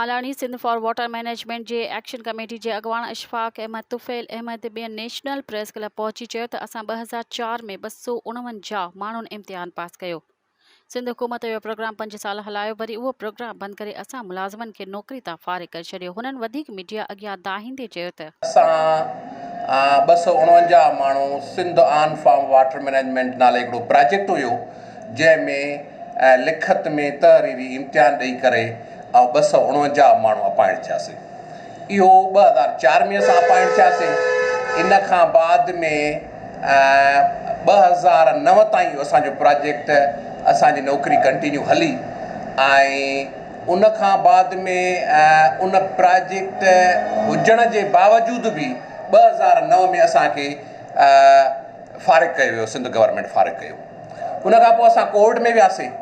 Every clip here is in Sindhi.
Malani, Sindh for water management جي ايڪشن ڪميٽي جي اڳواڻ اشفاق احمد، طفيل احمد ٻين نيشنل پريس ڪلب پهچي چيو ته اسان 2004 ۾ 249 ماڻهن امتحان پاس ڪيو. سنڌ حڪومت اهو پروگرام پنج سال هلايو وري اهو پروگرام بند ڪري اسان ملازمن کي نوڪري تان فارغ ڪري ڇڏيو. هنن وڌيڪ ميڊيا اڳيان دانهيندي چيو ته. اسان 249 ماڻهو Sindh on farm water management نالي هڪڙو پراجيڪٽ هيو جنهن ۾ لکت ۾ تحريري امتحان ڏئي ڪري ۽ 249 ماڻهو اپائنٽ ٿياسين. اهو 2004 ۾ اسان اپائنٽ ٿياسين. ان کان بعد ۾ 2009 تائين اهو اسان جو پراجيڪٽ اسان جي نوڪري ڪنٽينيو هلي ۽ ان کان بعد ۾ ان پراجيڪٽ هجڻ جي باوجود به 2009 ۾ اسان کي فارغ ڪيو ويو سنڌ گورنمينٽ فارغ ڪيو. ان کان پوء اسان ڪورٽ ۾ وياسين.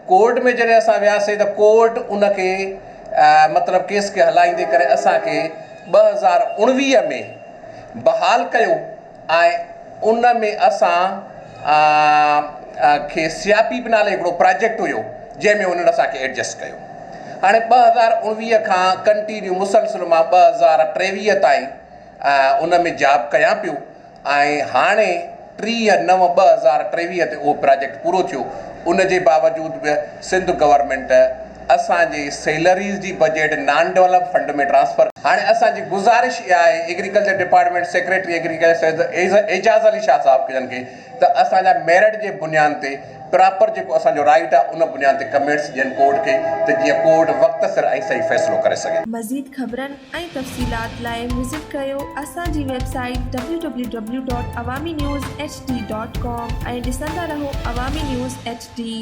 ڪورٽ ۾ جڏهن اسان وياسين ته ڪورٽ ان کي مطلب ڪيس کي هلائيندي ڪري اسان کي 2019 ۾ بحال ڪيو ۽ ان ۾ اسان کي سي آء پي پي نالي هڪڙو پراجيڪٽ هيو جنهن ۾ انهن اسان کي ايڊجسٽ ڪيو. هاڻي 2019 کان ڪنٽينيو مسلسل مان 2023 تائين ان ۾ جاب ڪيان پيو. ۽ هاڻي 30 نو 2023 تي اهو پراجيڪٽ پورو ٿيو ان جي باوجود به سنڌ گورنمينٽ اسان جي سيلريز جي budget non develop fund ۾ transfer هاڻي اسان جي گذارش اها آهي agriculture department secretary agriculture Syed Ejaz Ali Shah صاحب جن کي ته اسان جا ميرٽ جي بنيان تي پراپر جيڪو اسان جو رائيٽ آهي ان بنياد تي ڪميٽس ڏين ڪورٽ کي ته جيئن ڪورٽ وقت سر ۽ صحيح فيصلو ڪري سگهي. مزيد خبرن ۽ تفصيلات لاء وزٽ ڪريو اسان جي web site W W W dot Awami news H D dot com ۽ ڏسندا رهو عوامي نيوز ايڇ ڊي.